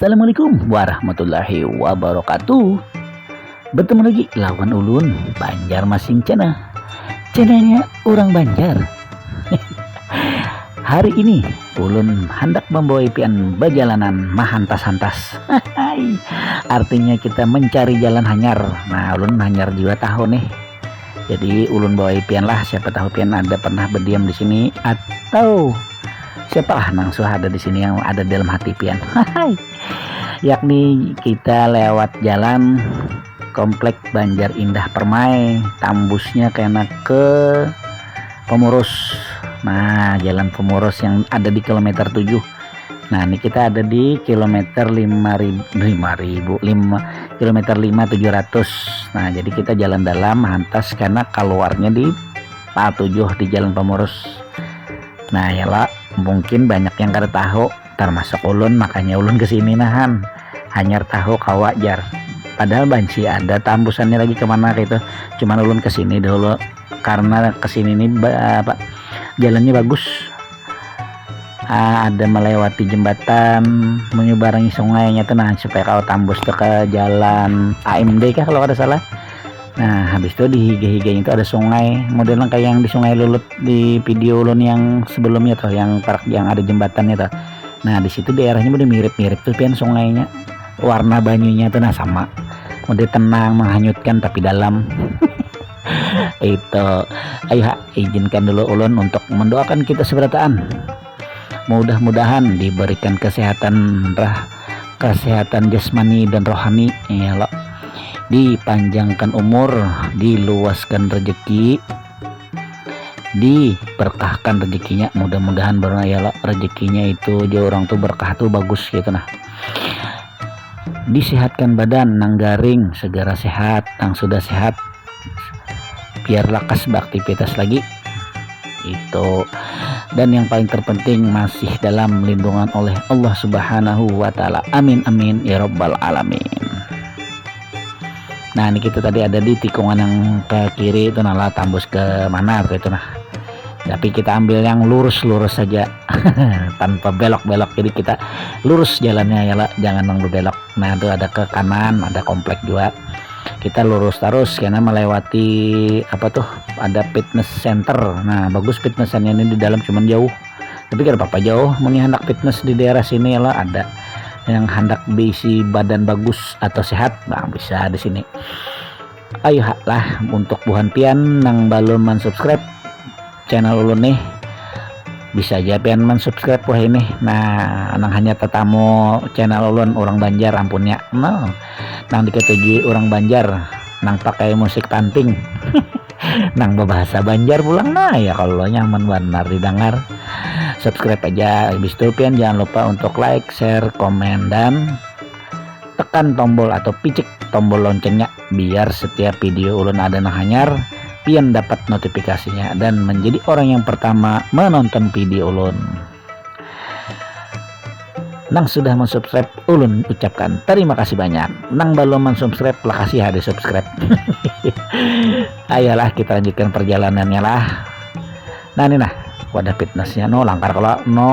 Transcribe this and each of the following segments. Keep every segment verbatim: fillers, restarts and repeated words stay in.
Assalamualaikum warahmatullahi wabarakatuh. Bertemu lagi lawan ulun, Banjarmasin Channel. Channelnya orang Banjar. Hari ini ulun handak membawa pian bajalanan mahantas-hantas. Artinya kita mencari jalan hanyar. Nah, ulun hanyar juga tahu nih. Jadi ulun bawa pian lah, siapa tahu pian ada pernah berdiam di sini atau siapa lah nang suah ada di sini yang ada dalam hati pian. Yakni kita lewat jalan Komplek Banjar Indah Permai, tambusnya kena ke Pemurus. Nah, jalan Pemurus yang ada di kilometer tujuh. Nah, ini kita ada di kilometer lima ribu, lima ribu, lima, kilometer lima tujuh ratus. Nah, jadi kita jalan dalam, hantas karena keluarnya di Pal tujuh di Jalan Pemurus. Nah, ya lah, mungkin banyak yang kada tahu, termasuk ulun, makanya ulun kesini nahan. Hanyar tahu kawa jar. Padahal banci ada tambusannya lagi kemana gitu. Cuman ulun kesini dulu karena kesini ini ba-, apa, jalannya bagus. Ah, ada melewati jembatan, menyubarangi sungainya tuh, nah, supaya kalau tambus tuh ke jalan A M D kah kalau kada salah. Nah, habis itu di higa-higanya itu ada sungai, modelnya kayak yang di Sungai Lulut di video ulun yang sebelumnya tuh, yang parak yang ada jembatannya tuh. Nah, di situ daerahnya udah mirip-mirip tuh pian sungainya, warna banyunya tuh nah sama, udah tenang, menghanyutkan tapi dalam. Itu, ayo ha, izinkan dulu ulun untuk mendoakan kita seberataan. Mudah-mudahan diberikan kesehatan rah, kesehatan jasmani dan rohani, ya lo. Dipanjangkan umur, diluaskan rezeki, diberkahkan rezekinya. Mudah-mudahan baru ya lo, rezekinya itu jauh orang tuh berkah tuh bagus gitu nah. Disehatkan badan, nang garing segera sehat, nang sudah sehat biar lakas beraktivitas lagi. Itu. Dan yang paling terpenting masih dalam lindungan oleh Allah Subhanahu wa Ta'ala. Amin, amin, ya Rabbal Alamin. Nah, ini kita tadi ada di tikungan yang ke kiri itu, nah, lah, tambus ke mana tuh itu, nah. Tapi kita ambil yang lurus-lurus saja, tanpa belok-belok. Jadi kita lurus jalannya ya lah, jangan yang berbelok. Nah, itu ada ke kanan, ada komplek juga. Kita lurus terus karena melewati apa tuh, ada fitness center. Nah, bagus fitnessannya ini di dalam, cuman jauh. Tapi kada apa-apa jauh, mun handak fitness di daerah sini ya lah, ada yang handak berisi badan bagus atau sehat, nah, bisa di sini. Ayo ha lah, untuk buhan pian nang balum mansubscribe channel ulun nih, bisa aja pian mansubscribe wah ini. Nah, nang hanya tetamu channel ulun, orang Banjar, ampunnya. Nah, nang diketujui orang Banjar, nang pakai musik tanting. Nang berbahasa Banjar pulang, nah ya kalau nyaman banar didengar. Subscribe aja, habis itu pian jangan lupa untuk like, share, komen, dan tekan tombol atau picik tombol loncengnya biar setiap video ulun ada nang hanyar, pian dapat notifikasinya dan menjadi orang yang pertama menonton video ulun. Nang sudah mensubscribe, ulun ucapkan terima kasih banyak. Nang belum mensubscribe, lakasi ha di subscribe. Ayolah, kita lanjutkan perjalanannya lah. Nah, ini nah, wadah fitnessnya, no, langkar kalau, no,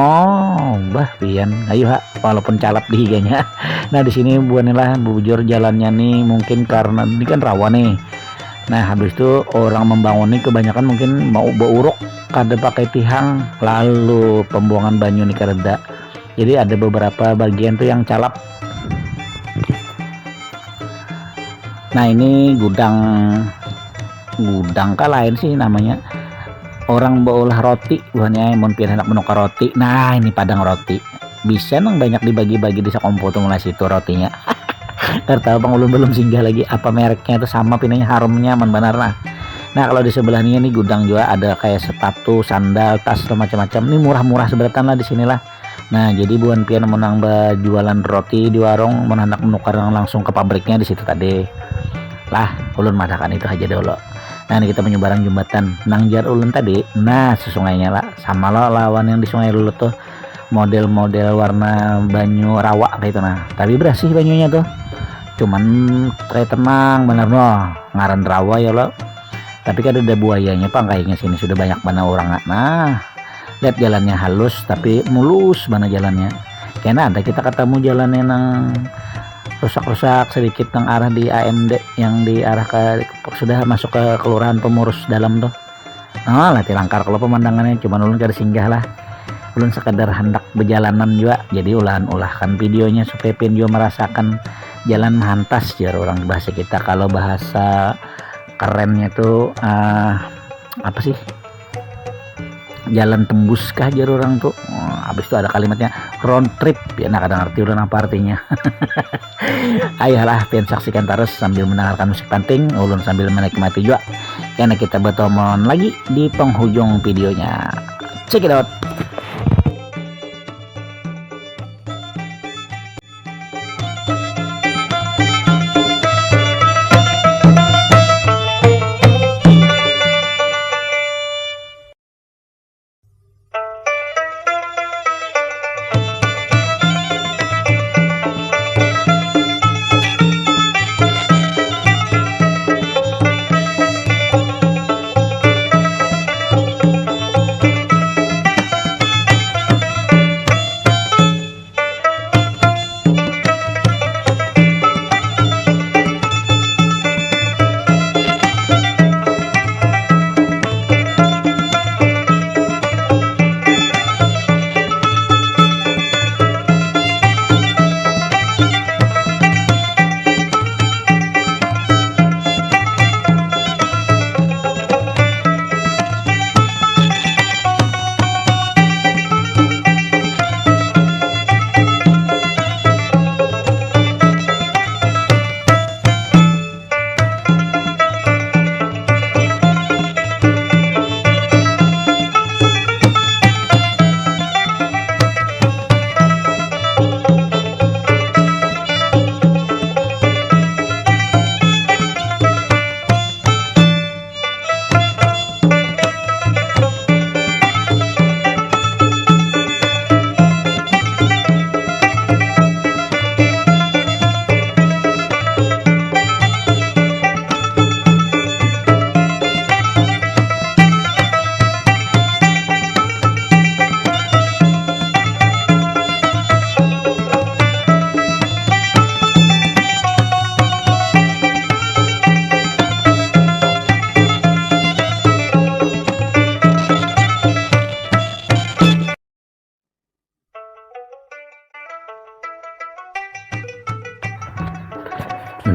bah, pian, ayo ha, walaupun calap di higanya. Nah, di sini buah nih lah, bujur jalannya nih, mungkin karena ini kan rawa nih. Nah, habis itu orang membangun nih kebanyakan mungkin mau beuruk, kada pakai tihang, lalu pembuangan banyu nih kareda. Jadi ada beberapa bagian tuh yang calap. Nah, ini gudang, gudang kah lain sih namanya. Orang beolah roti, buhannya mun pian hendak menukar roti. Nah, ini padang roti. Bisa nang banyak dibagi-bagi di sakompo tuh mulai situ rotinya. Karena pang ulun belum singgah lagi, apa mereknya itu sama pinanya, harumnya aman banar nah. Nah, kalau di sebelah ini, ini gudang juga ada kayak sepatu, sandal, tas, macam-macam. Ini murah-murah seberatan lah di sinilah. Nah, jadi buhan pian menang berjualan roti di warung, menandak menukar langsung ke pabriknya di situ tadi. Lah, ulun matakan itu aja dulu. Nah, ini kita menyeberang jembatan nang jar ulun tadi. Nah, sesungainya lah, sama lo lawan yang di Sungai Lulut tuh, model-model warna banyu rawa kayak itu nah. Tapi bersih banyunya tuh. Cuman kayak tenang bener noh. Ngaran rawa ya lo. Tapi kada ada buayanya pang kayaknya sini, sudah banyak mana orang. Nah, lihat jalannya halus tapi mulus mana jalannya. Kena ada kita ketemu jalan yang rusak-rusak sedikit, yang arah di A M D, yang di arah ke, sudah masuk ke kelurahan Pemurus dalam tuh. Nah, lah tilangkar kalau pemandangannya, cuman ulun kada singgah lah. Ulun sekadar hendak berjalanan juga, jadi ulahan ulahkan videonya supaya pian juga merasakan jalan mahantas, jar orang bahasa kita. Kalau bahasa kerennya tuh, eh, apa sih, jalan tembus kah, jar orang tuh. Oh, habis itu ada kalimatnya round trip ya, nah, kadang ngerti ulun apa artinya. Ayolah, pian saksikan terus sambil mendengarkan musik panting, ulun sambil menikmati juga. Karena kita bertemuan lagi di penghujung videonya. Check it out.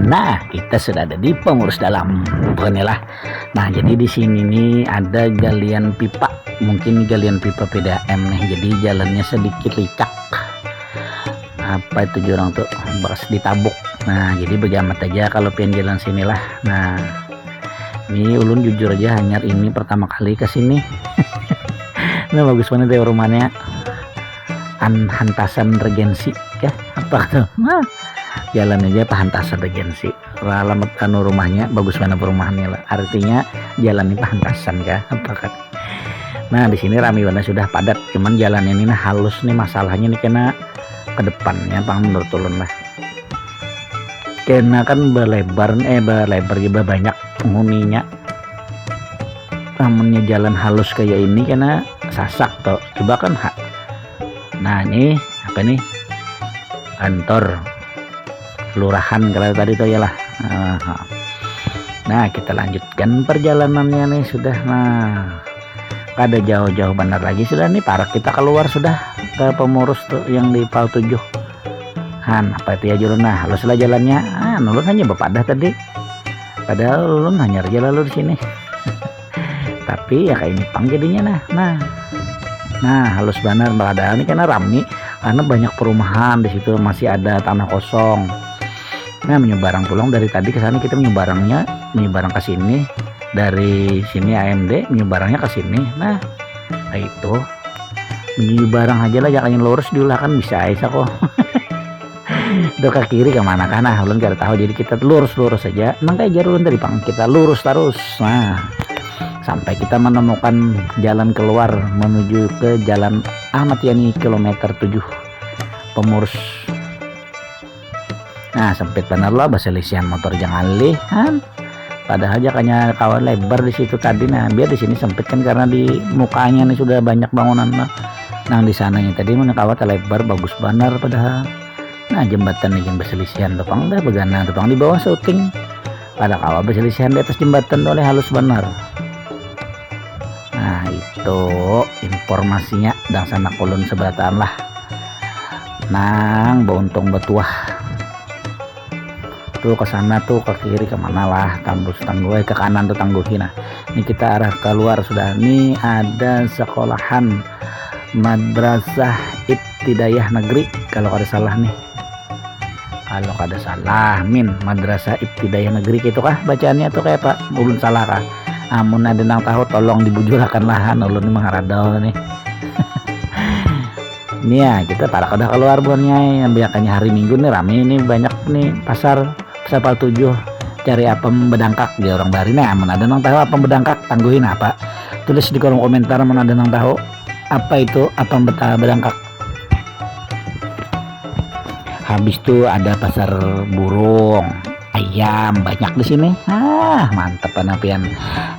Nah, kita sudah ada di Pemurus Dalam. Bukan lah. Nah, jadi di sini nih ada galian pipa. Mungkin galian pipa P D A M nih. Jadi jalannya sedikit licak. Apa itu jurang tuh? Bekas ditabuk. Nah, jadi begamat aja kalau pian jalan sinilah. Nah, ini ulun jujur aja, hanyar ini pertama kali ke sini. Nah, bagus banget ya rumahnya. An Hantasan Regensi ya, apa tuh? Nah, jalan aja Pahantasan Regensi. Alamat anu rumahnya bagus mana perumahannya lah. Artinya jalan ini Pahantasan kah? Apa kan? Nah, di sini rame banget, sudah padat. Cuman jalan ini nah halus nih, masalahnya nih kena ke depannya pang menurut ulun lah. Kena kan belebar, eh, belebar juga banyak penghuninya. Namunnya jalan halus kayak ini kena sasak tuh. Coba kan ha. Nah, ini apa nih? Kantor kelurahan kalau tadi tuh ya lah. Nah, ha. Nah, kita lanjutkan perjalanannya nih sudah. Nah, kada jauh-jauh benar lagi sudah nih, parak kita keluar sudah ke Pemurus tuh yang di Pal tujuh. Han, apa itu ya jurang nah, halus lah jalannya. Ah, ulun hanya bepadah tadi. Padahal ulun hanya aja lalu di sini. Tapi ya kayak ini pang jadinya nah. Nah. Nah, halus banar, padahal ini karena rami, karena banyak perumahan di situ, masih ada tanah kosong. Nah, menyeberang pulang dari tadi ke sana, kita menyeberangnya, menyeberang ke sini, dari sini A M D menyeberangnya ke sini. Nah, nah itu menyeberang aja lah, jangan lurus diulahkan, bisa aja kok. Itu ke kiri ke mana kan, nah, ulun kada tahu, jadi kita lurus-lurus saja nang kayak jar ulun tadi pang, kita lurus terus. Nah, sampai kita menemukan jalan keluar menuju ke jalan Ahmad Yani kilometer tujuh, Pemurus. Nah, sempit benar lah, baselisihan motor jangan lih kan. Padahal jakanya kawan lebar di situ tadi. Nah, biar di sini sempit kan karena di mukanya nih sudah banyak bangunan lah. Nang di sana ini tadi mana kawat lebar bagus banar padahal. Nah, jembatan ini baselisihan tu pang dah, begana tu pang di bawah syuting. Pada kawa baselisihan di atas jembatan tu oleh halus banar. Nah, itu informasinya dang sanak ulun seberataan lah. Nang bauntung batuah. Tuh ke sana tuh ke kiri ke mana lah, tambus tangguh, eh, ke kanan tuh tangguhi. Nah, ini kita arah keluar sudah. Ini ada sekolahan Madrasah Ibtidayah Negeri kalau kada salah nih. Kalau kada salah, min, Madrasah Ibtidayah Negeri gitu kah bacaannya tuh kayak apa? Ulun salah kah? Amun ada nang tahu tolong dibujurakan lahan, ulun ini mangaradau nih. Ini ya, kita parak udah keluar buhannya. Yang biasanya hari Minggu nih rame ini, banyak nih pasar, pasar Pal tujuh. Cari apam bedangkak dia orang bari nih. Amun ada nang tahu apam bedangkak, tangguhin apa? Tulis di kolom komentar amun ada nang tahu apa itu apam beta bedangkak. Habis tuh ada pasar burung, ayam banyak di sini. Ah, mantep anapian.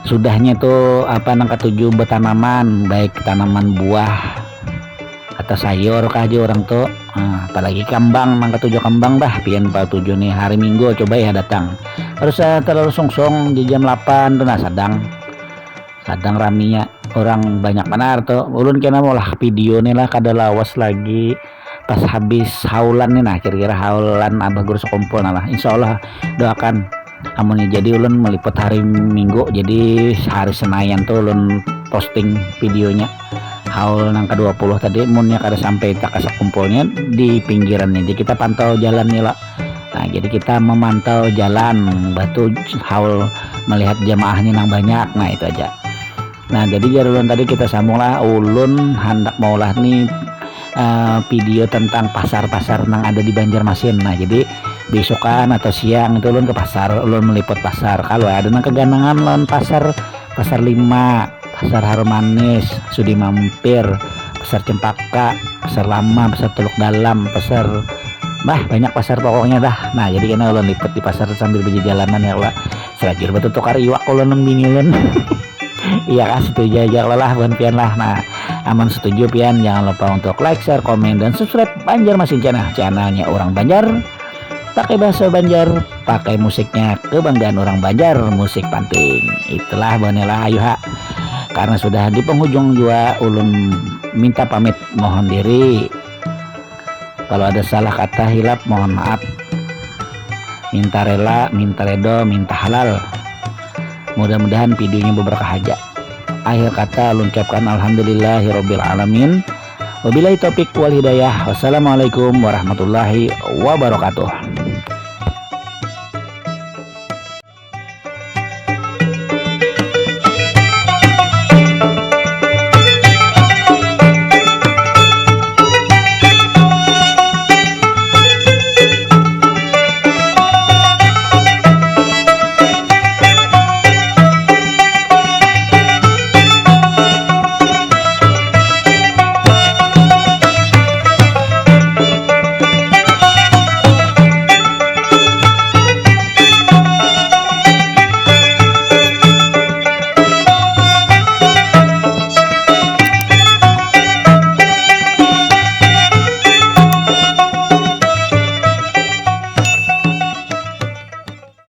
Sudahnya tuh apa nang ketujuh bertanaman, baik tanaman buah atau sayur kah aja orang tuh. Nah, apalagi kambang, nang ketujuh kambang bah, pian Pal tujuh nih hari Minggu coba ya datang. Harus uh, terlalu sungsung di jam delapan tuh nah sadang. Sadang raminya orang banyak benar tuh. Ulun kena maulah video nih lah, kada lawas lagi pas habis haulan nih nah, kira-kira haulan abah guru sekumpul nah lah. Insya Allah doakan amunnya jadi ulun meliput hari Minggu, jadi hari Senayan tuh ulun posting videonya haul nang kedua puluh tadi. Munnya kada sampai tak sekumpulnya di pinggirannya aja kita pantau jalannya lah. Nah, jadi kita memantau jalan batu haul melihat jamaahnya nang banyak. Nah, itu aja. Nah, jadi jar ulun tadi kita sambung lah, ulun handak maulah nih uh, video tentang pasar-pasar nang ada di Banjarmasin. Nah, jadi besokan atau siang itu ulun ke pasar, ulun meliput pasar. Kalau ada nang keganangan lawan pasar, pasar lima, pasar Harum Manis, Sudi Mampir, pasar Cempaka, pasar Lama, pasar Teluk Dalam, pasar bah banyak pasar pokoknya dah. Nah, jadi kena ulun liput di pasar sambil berjalanan ya Allah. Selajur bertukar iwak ulun bini ulun. Iya kah, setuju aja kalau lah buhan pian lah. Nah, aman setuju pian, jangan lupa untuk like, share, komen, dan subscribe Banjarmasin Channel, channelnya orang Banjar. Pakai bahasa Banjar, pakai musiknya kebanggaan orang Banjar, musik panting. Itulah buhannya lah, ayo ha. Karena sudah di penghujung jua ulun minta pamit mohon diri. Kalau ada salah kata hilap mohon maaf. Minta rela, minta redo, minta halal. Mudah-mudahan videonya beberkah aja. Akhir kata ulun ucapkan alhamdulillahirabbil alamin. Wabillahi taufik wal hidayah. Wassalamualaikum warahmatullahi wabarakatuh.